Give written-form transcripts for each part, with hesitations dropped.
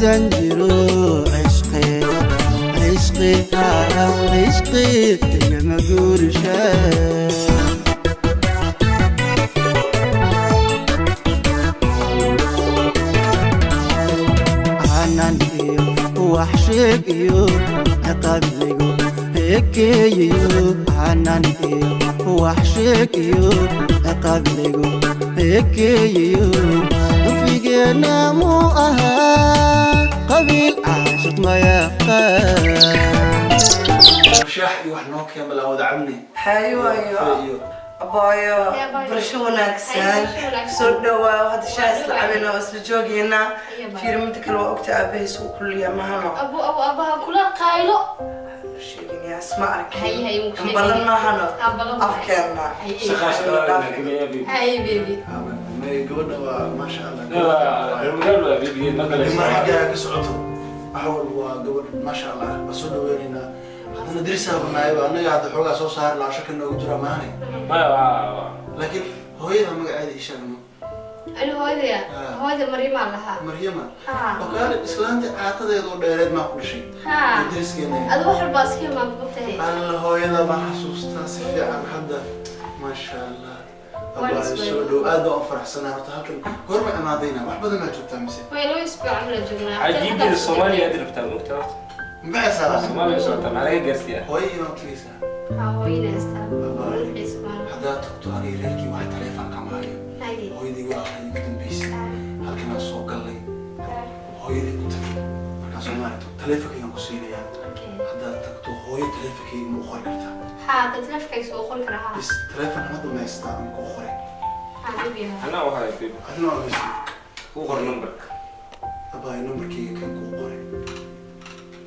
Intaan jiro cishqi, cishqi, cishqi igama guurisha. Canan iyo wax sheeg iyo ciqaabligu ekeeyiyo, canan iyo wax sheeg iyo ciqaabligu ekeeyiyo. Ufigeena muu ahaa qabiil caashiq mayaqaan. Shaax iyo wax noo keen, bal aan wada cabnay. Hayo, ayo. Iyo Abaayo. Haye, abaayo. Barasho wanaagsan. Haye, barasho wanaagsan. Soo dhawaa. Hadda shaah isla Waa cabina oo isla joogeynaa. Haye, abaayo. Fiir, midda kale, waa ogta aabahiis uu kulliya mahano. Abu abu abaha kula qaylo. Sheeganaya isma arkin. Haye, haye, wuu sheegay. Ballan maahano. Ah, ballan maaha. Afkeena. Haye. Shaqaashaqaa. Haye, baby. May gabadha waa maasha Allah. Reer magaal waa baby, ma Haddii mar galayso. xaggaaga ka socoto, waxa walba waa gabadh maasha Allah, waa soo dhaweynaynaa. Haddana derisaa banaayaba annaga hadda xoogaa soo saari lahaa, shaka noogu jira maahane. Maya, waa Laakiin hooyada magaceeda ii sheeg ma. Ani hooyadaya? Ah. Hooyada Maryamaa lahaa. Maryama? Ha. Oo kaale, islaanta caatadeeda oo dheereed maa ku dhashay? Ha. Oo deriskeena. Adu wax walbaa iska hilmaanta, mogtahay. Alla, hooyada baan xasuustaa si fiican hadda, maasha Allah. Waan Abaa, isweyn. soo dhow, aad baan u faraxsanahay. Horta halkan goorma imaadayna? Wax badan maa joogtaa mise? Way 2 isbuuc camal joognaa. Cajiibkeeda Soomaaliya aad rabtaa, mogta horta. Maxaysaa? Soomaaliya socota, maxaa laga gaarsiiyaa? Hooyadii baan tagaysaa? Ha, hooyada haystaa. Abaa. Xiisbaan. Haddaad tagto, aniga reerkii wax taleefon kama hayo. Haye. Hooyadii waa akhri ugu dambeysay halkanaa soo gallay. Hooyadii u tag markaa Soomaaliya tag, taleefonkaygaan ku siinayaa. Okay. Haddaad tagto hooyo, taleefonkayga ma u qori kartaa? Ha, dad taleefonkayga soo qori karaa, ha. Bis taleefon hadda ma haystaa ama kuu qoray? Ha, baby, ha. Anaa waxaa baby. Adina waa haysta. Ku qor numberka. Abaay, numberkayga kan kuu qoray,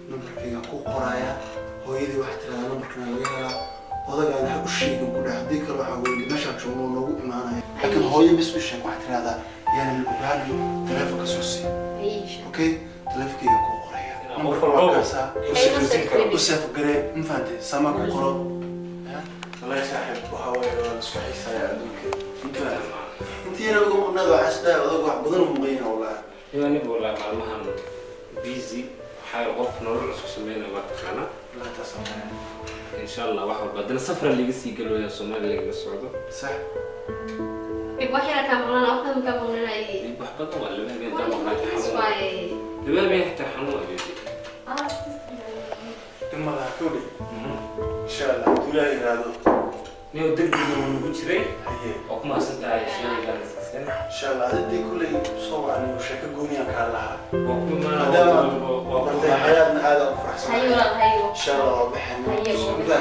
numberkayga kuu qoraaya. Hooyadii waxaa tirahdaa numberkana laga helaa, odagaana ha u sheegin ku dheh. Haddii kale waxaa weeye meeshaa joogno oo noogu imaanaya, laakiin hooyo bis u sheeg. Waxaa tirahdaa yaana la ogaanayo, taleefonka soo sii. Haye. Okay, taleefonkayga kuu qoraya. Qof Numberka walbaba waa kaasaa. u karo. U save garee, ma fahantay? Sama ku qoro. Ya wallahi saaxiib, waxaa waaye waa la isku xiisaaya adduunka. Inta intiina uga maqnaada, waxaa is dhahay odag wax badan u maqan yahay wallahi. Iyo anigu wallahi maalmahan busy, waxaa qof nolol cusub sameynaya, waa taqaanaa. Wallahi taas waa. Insha Allah wax walba haddana safra laga sii galooya, Soomaaliya lagaga socdo. Sax. Baby, wax yara kaa maqnana, wax badan kaa maqnanay. Wax badan waa 2 habeen daa maqnaa, xanuun. Waaye. 2 habeen xitaa xanuun waa baby. Ah. Dhib ma laha, kowdhe. Insha Allah hadduu Ilaahay yiraahdo. Niyo degdega wuu nagu jiray. Haye. Waa ku mahadsan tahay sheegaygaan siiseen. Insha Allah adidii kulley soo wacniyo, sheeko gooniyaan kaa lahaa. Waa ku imaana. Maadaama waa ku bartay imaana. xayaadna aad aan u Haye faraxsanahay. walaal, haye. Insha Allah waa baxayna. Haye. Ma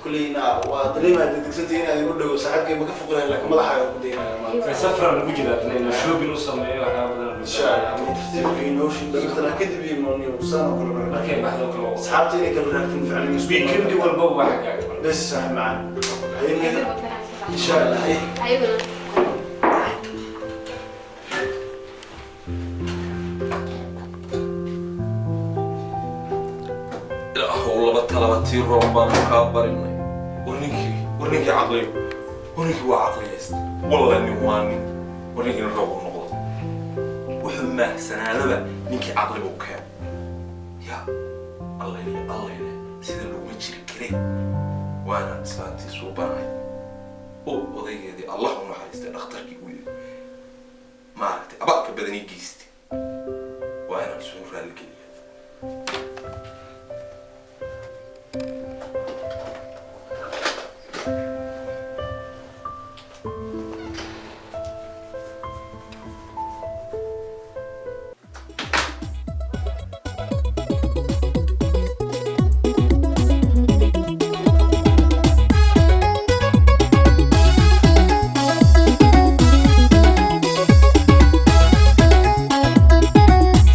kulleyna waa dareemaa degdegsantahay inaad igu dhago saaxiibkay, ma ka foqlayn, laakiin madaxaaga ku daynaya maanta. Safra nagu jira inuu shopping u sameeyo waxyaaba badan. Insha Allah ama tartiibka inoo shid kadib iyo mooniyo saan oo kale markay baxdo kale waa asxaabta inay kala raagtiin ficlan isku weekend walba waa xaggaaga. Bes saaxiib macaan. Haye, insha Allah, haye. Haye walaal. Ilaahow, laba talaba tii roob baanu kaa barinay. War ninkii, war ninkii caqli, war ninkii waa caqliyaysta walla, nin waa nin. War ninkii nin roob u noqdo, wuxuu maahsanaadaba ninkii caqliga u keeno. Ya Allayle, Allayle, sida laguma jiri kare. Waana islaantii suubanahay oo odaygeedii Allah u naxariistay, dhakhtarkii uu yidhi maaragtay abaalka badanii geystay, waa inaan soo raaligeliya.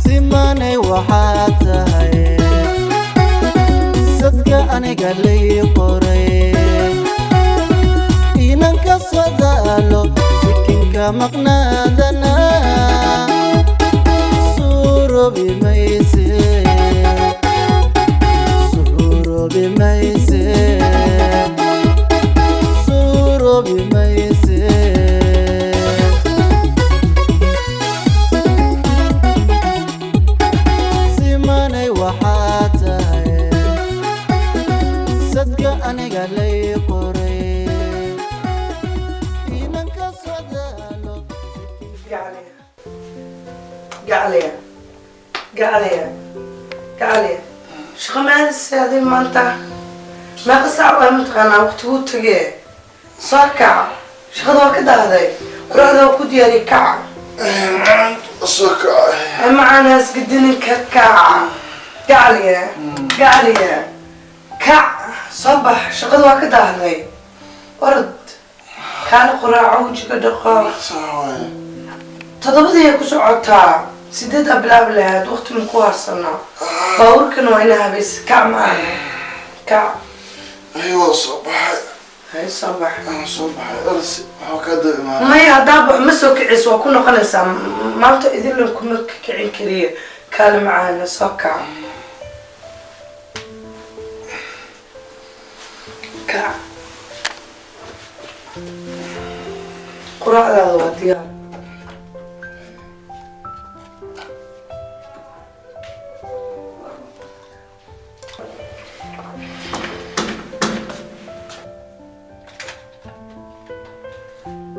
Simanay, waxaad tahay sadka aniga lay qoray inanka socdaalo sikinka maqnaadana suuroobi mayse, suuroobi mayse, suuroobi mayse. Gacaliya, gacaliya, shaqo maadaysa maanta? Meeqa saac waa mataqaanaa waqtiguu tegee? Soo kac, shaqada waa ka daahday, quraacda waa ku diyaariyay, kac. Soo kacay. Macaanaas gedininka, kac gacaliya, gacaliya, kac, soo bax, shaqada waa ka daahday, orod kaala quraaco, wejiga dhaqo. 7dii ay ku socotaa, 8 bilaabi lahayd, waqti ma ku harsanaa? Baabuurkana waa inaa habaysa. Kac maana, kac. Ayuu soo baxay. Hay, soo bax. Aan soo baxay, elsi waxaa kaa daba imaanay. Maya, haddaa baxo ma soo kiciyso, waa ku noqonaysaa maanta, idinlan kuma kicin kariya. Kaale macaana, soo kac, kac, quraacdaada waa diyaar.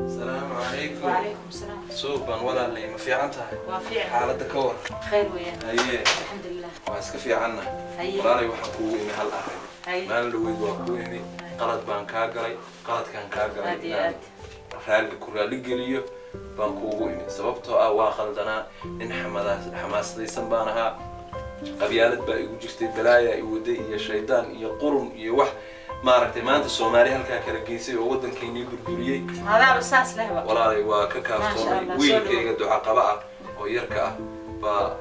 Asalaamu calaykum. وعليكم السلام. Suuban walaalay, ma fiican tahay? Waa fiican. Xaaladda ka war? خير ويا. Haye. الحمد لله. Waa iska fiicanna. Haye. Walaalay, waxaan kuugu imi hal arrin. Haye. Maalin dhaweyd waa kuu imi, qalad baan kaa galay, qaladkaan kaa galay Aad iyo inaan aad. Raalli ku raalli geliyo baan kuugu imi, sababtoo ah waa qaldanaa, nin xamaasadaysan baan ahaa, qabyaalad baa igu jirtay, balaaya i waday iyo shaydaan iyo qurun iyo wax maaragtay maanta Soomaali halkaa kala geysay oo waddankeennii burburiyey. هذا بساس له. Walaalay, waa ka Maasha kaaftoomay. Allah, soo Wiilkayga duca qaba ah oo yarka ah baa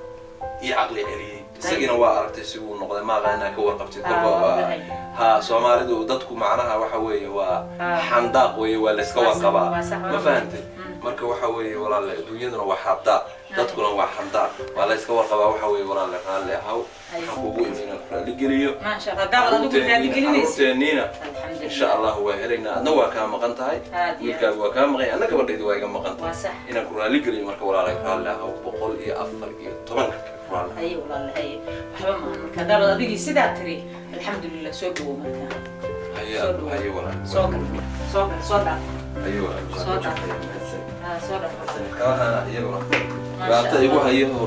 ii caqli celiyey, isagiina waa aragtay si uu noqday, maaqa inaa ka warqabtid kolba. Ah, waa ogahay. Ha, Soomaalidu dadku macnaha waxa weeye waa Ah. xandaaq weeye, waa layska Waa sax, warqabaa. waa sax, Ma waa fahantay? Marka waxa weeye walaale, adduunyaduna waa xandaaq, dadkuna waa xandaaq, waa layska warqabaa. Waxa weeye walaale, raalli ahaw. Haye. Waxaan kuugu imi inaan ku raalli geliyo. ما شاء الله دعوة أدوك اللي قلنيس. Caruurteenniina الحمد insha لله. Allah waa helaynaa. Adna waa kaa maqan tahay. Aad iyo Wiilkaagu waa kaa maqan yahay, anna gabadhaydu waa iga maqan tahay. Waa sax. Inaan ku raalli geliyo marka walaalay, raalli ahaw, 114 ka raalli. هي والله هي waxba maahan. Marka daawad adigii sidaa tiri, alxamdulilah, soo dhawow marka. Haye. Soo dhawow. Haye walaal. Soo gal, soo gal, soo dhaaf. Haye walaal. Soo dhaaf. Ha, soo dhaaf. Kalahana iyaguna Maasha dhibaato igu Allah. hayo oo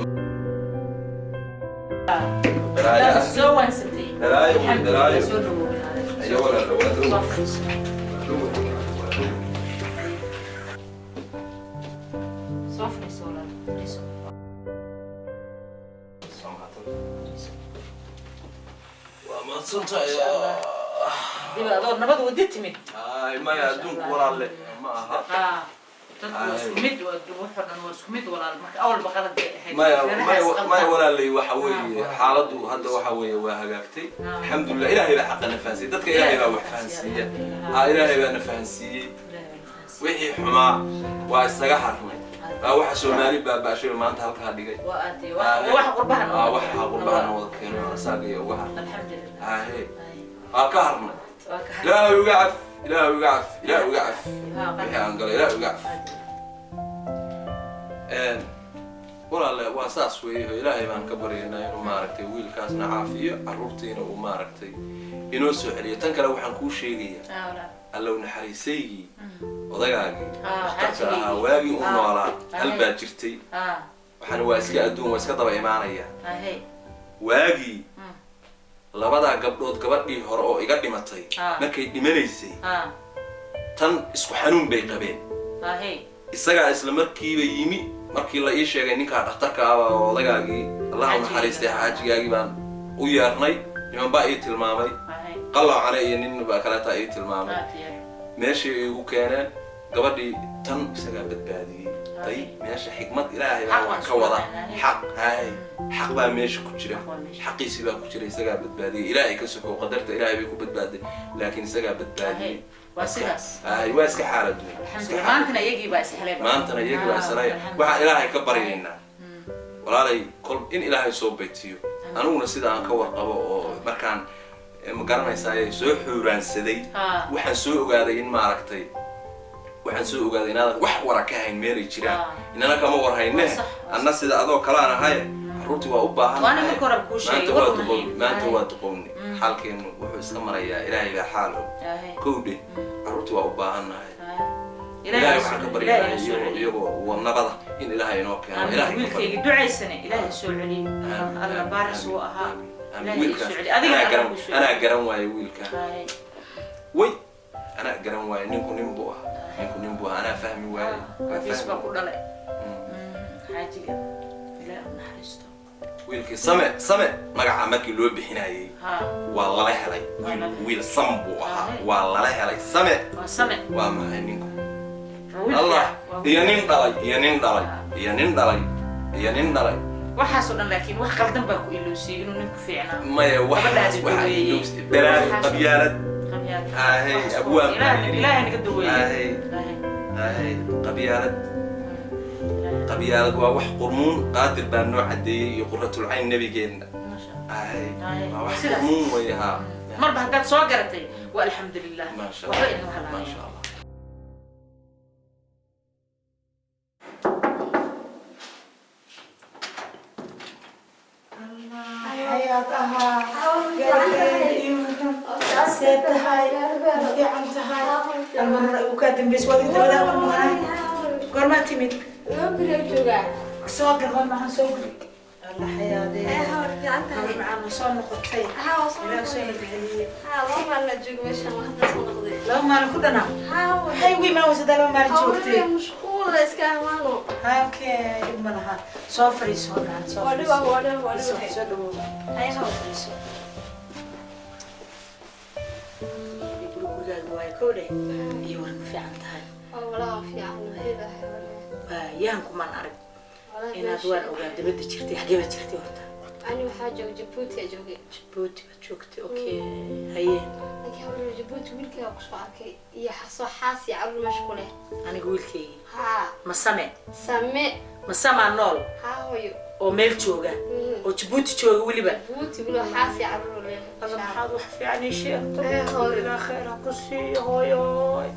balaayo Daawad ah. soo waansatay. Balaayo wey, Alxamdulilah. balaayo. Soo dhawow. Haye walaal, waa dhow. Soo fadhiiso. Soo fadhiiso walaal, fadhiiso. Waa mahadsantahay. Diba adoo nabad wadi timid. Ay maya, adduunku walaalle ma aha. Ah, dadku waa isku mid, waa wuxuu dhan waa isku mid walaal. Marka awalba qalad bay ahayd. Maya. Reeraha Maya. is qaldan. Maya walaalay, waxa weeye xaaladdu hadda waxa weeye waa hagaagtay, alxamdulilah. Ilaahay baa xaqana fahansiiyey dadka, ilaahay baa wax fahansiiya. Ha, ilaahay baa na fahansiiyey. Wixii xumaa waa isaga harnay, waa waxa Soomaali baaba'shay maanta halkaa dhigay. Waa aad iyo wax qurbahan. Aa, waxa qurbahan wada keeno asaaga iyo uga harnay. Alxamdulilah. Haye, waa ka harnay. Waa ka harnay. Ilaahay uga caf, ilaahay uga caf, ilaahay uga caf wixii aan galay, ilaahay uga caf. Walaale, waa saas weeye oo ilaahay baan ka baryaynaa inuu maaragtay wiilkaasna caafiyo, carruurtiina uu maaragtay inoo soo celiyo. Tan kale waxaan kuu sheegayaa, Ah, walaal. Allow naxariisaygii odagaagii Ah, dhakhtarka ahaa, xaajigaygii. waagii u Ah, noolaa hal ah. baa jirtay. Ah, waxaana waa iska adduun, waa iska daba imaanaya. Ahey. Waagii labadaa gabdhood, gabadhii hore oo iga dhimatay, Ah. markay dhimanaysay, Ah, tan isku xanuun bay qabeen. Ahey. Isagaa isla markiiba yimi markii la ii sheegay ninkaa dhakhtarka ah oo odagaagii Allah u Xaajigaagii. naxariistay, xaajigaagii baan u yeernay. Niman baa ii tilmaamay, Ahey. qalloocane iyo nin baa kaleetaa ii tilmaamay. Aad iyo Meeshii ay igu keeneen gabadhii tan isagaa badbaadiyey. Day meesha xikmad ilaahay baa Xaq wax baan ka isku wada. leenahay. Xaq hay, xaq baa meesha ku jira. Xaq waa meesha. Xaqiisii baa ku jira, isagaa badbaadiyey. Ilaahay ka sokow qadarta ilaahay bay ku badbaaday, laakiin isagaa badbaadiyey. Ahey. Waa sidaas. Hay, waa iska xaalad weyn. Iska Alxamdulilah. xaalad. Maantana iyagii baa is helay. Maantana iyagii baa Ah, islaya. alxamdulilah. Waxaan ilaahay ka baryaynaa walaalay kol in ilaahay soo baytiyo. Aniguna sida aan ka warqabo oo markaan ma garanaysaa soo xuuraansaday, Ah. waxaan soo ogaaday in maaragtay, waxaan soo ogaaday inaadan wax wara ka hayn meelay jiraan. Ah. Inana kama war hayne. Waa sax, waa Anna sida adoo kalaan ahaye, carruurtii waa u baahan. Waana marka hore kuu sheegay, Maanta war waa uma duqow, hayn. maanta Ay. waa duqowne, xaalkeenu wuxuu iska marayaa ilaahay baa xaal og. Ahey. Kowdhe, carruurtii waa u baahannahay. Ah. Ilaahay Ilaahay ha waxaan ka soo celiyo, baryaynaa Ilaahay ha soo iyagoo celiyo. iyagoo wa nabada in Ilaahay inoo keeno. Aamin. Ilaahay ka Wiilkayga baryo. ducaysane, Ilaahay ha soo celiyo. Aamin, Alla aamin, baaris aamin, wuu ahaa. aamin, aamin. Ilaahay ha Wiilkaas soo celiyo, adigana anaa Alla garan kuu soo anaa celiyo. garan waaye wiilka. Haye. Way, anaa garan waaye, ninku nin buu ahaa, ninku nin buu ahaa, anaa fahmi waaye. Waa Hafiis fahmi. baa ku dhalay xaajiga, Ilaahay u naxariisto. Wiilkii Same, Same magaca markii loo bixinayay Ha. waa lala helay. Waa lala Wiil, wiil sam buu ahaa. Ahe. Waa lala helay Same. Waa Same. Waa maxay ninku? Waa wiil Allah fiican, waa wiil. Iyo nin dhalay, iyo nin dhalay, iyo nin dhalay, iyo nin dhalay. Waxaasoo dhan laakiin wax qaldan baa ku iloosiyey inuu ninku fiicnaa. Maya, waxaas Gabadhaasi waxaa daweeyey. Balaad Waxaas- qabyaalad. Qabyaal. Ahe, Waxaas abwaan baa Ilaahay yidhi. Ilaahay naga daweeyey. Ahe. Ilaahay. Ahe, qabyaalad, qabyaalad waa wax qurmuun. Qaadir baa noo cadeeyey iyo Quratulcayn nabigeenna. Maasha Allah. Ahe, Ahe, waa wax sidaas. qurmuun wey haa. Marba haddaad soo garatay, waa alxamdulilah. Maasha Waxba Allah. idin halaaya. Maasha Allah. Xayaad ahaa, see tahay? Ma fiican tahay? Almarna igu kaa dambeys, waad dabadaha ku maqnay. Goormaa timid? Soo gal, waa maxaan soo guri. Alla xayaadee, gabar macaan, ma soo noqotay? Ilaah soo nabadgeliyey. 2 maalin ku dhanaa maxay ugu imaan weysadaa 2 maalin joogtay? Halkee, dhib ma laha, soo fadhiiso macaan, soo fadhiiso. Soo dhawow, soo fadhiiso. Gurigaaga waayo kowdhe iyo war, ma fiican tahay? Waayahan kumaan arag inaad waan ogaa dibadda jirtay. Xagee baad jirtay horta? Ani waxaa jooga Jabuuti aa joogay. Jabuuti baad joogtay, okay, haye. Laakiin hawlo Jabuuti wiilkayga kusoo arkay iyo xasoo xaas iyo caruur meesha ku leh. Aniga wiilkaygii? Haa. Ma Same? Same. Ma Samaa nool? Haa hooyo. Oo meel jooga oo Jabuuti jooga weliba? Jabuuti weliba, xaas iyo caruur leh. Alla, maxaad wax fiican ii sheegto. Ee, hooyo. Ilaa khayr ha ku siiyo hooyoy.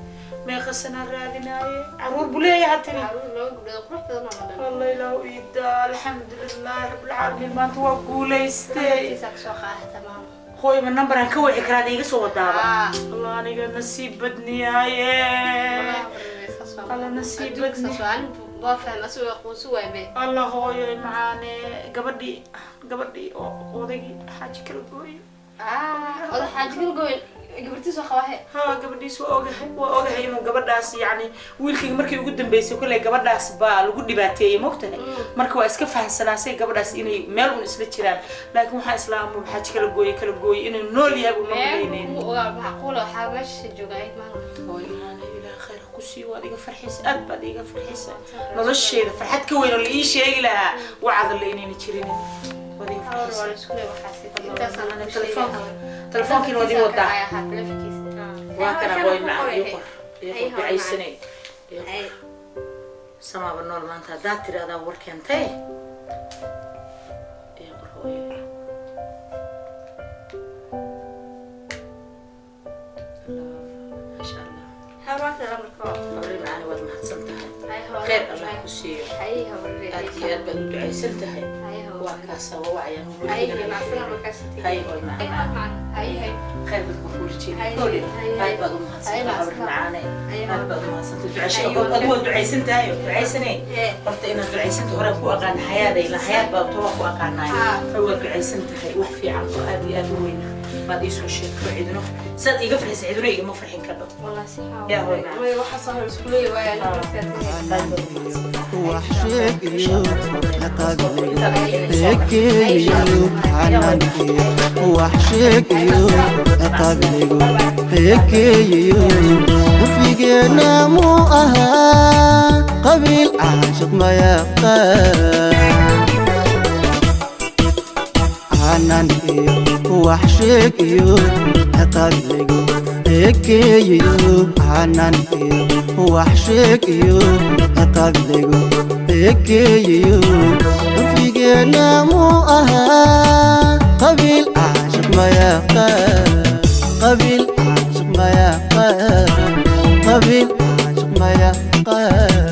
Meeqa sanaa raadinaaye? Caruur buu leeyahay tiri? Caruur laba gabdhood qurux badan oo dhan. Alla ilaahu iidaa, alxamdulilahi rabbilcaalamiin, maanta waa guulaystay. Nambarkiisa kasoo qaada tamaam. Hooy, ma nambaraan ka wici karaa iga soo wadaaba? Haa. Allah, aniga nasiib badniyaaye. Alla nasiib badni. Waa fahma asagoo quusu waaybe. Alla hooyoy macaane, gabadhii, gabadhii oo odaygii xaaji kala gooyey. Oda xaaji kala gooyn gabartiis waa qabahe. Ha, gabadhiis waa ogahay, waa ogahay inuu gabadhaas, yacni wiilkayga markii ugu dambeysay kolley gabadhaas baa lagu dhibaateeyey, mogtahay? Marka waa iska fahansanaasay gabadhaas inay meel un isla jiraan, laakiin waxaa islaama xaaji kala gooyey, kala gooyey inuu nool yahay buu ma malaynayn. Meel ogaa macquula waxaa meesha jooga ayd maana. Hooyo maana, Ilaah khayr ha ku siiyo, waad iga farxisa, aad baad iga farxisa. Nolosheeda farxad ka weyn oo la ii sheegi lahaa wacadalla inayna jirin, waad iga Hawr farxisa. waa la isku leeyahay waxaas. Intaasaan Telefoonka, telefoonkiina waad ii wadaa. Waa kana hooy macaan, ii qor, ii qor, ducaysanay, ii qor. Samaaba nool maanta haddaad tiri adaa war keentay. Ii qor hooyo. Allah, maasha Allah. Hawre macaani, waad mahadsan tahay, khayr Allah ku siiyo, aad iyo aad baad u ducaysan tahay. Waa kaasaa, waa wacayaan. Hay hooy macaan, khayr baad ku fuuli jeeda. Aad baad u mahadsantahay habar macaane, aad baad u mahadsantahay. Ducasho adigu waad ducaysan tahay oo ducaysanay. Horta inaad ducaysanta horaan ku aqaana xayaaday la xayaad baa toba ku aqaanaay. Waad ducaysan tahay, wax fiican oo aad iyo aad u weyn baad iisoo sheegto. Cidno saad iiga farxisa cidno igama farxin kardho. Yaa hooy macaan, aad baad u mahadsantahay. Wax sheeg iyo ciqaabliga ekeeyo xanaankiyo, wax sheeg iyo ciqaabligu ekeeyo, curfigeenna muu ahaa qabiil caashiq mayaqaan. Xanaan iyo wax sheeg iyo ciqaabligu ekeeyo, xanaan iyo wax sheeg iyo ciqaabligu ekeeyo, curfigeenna muu ahaa qabiil caashiq mayaqaan, qabiil caashiq mayaqaan, qabiil caashiq mayaqaan.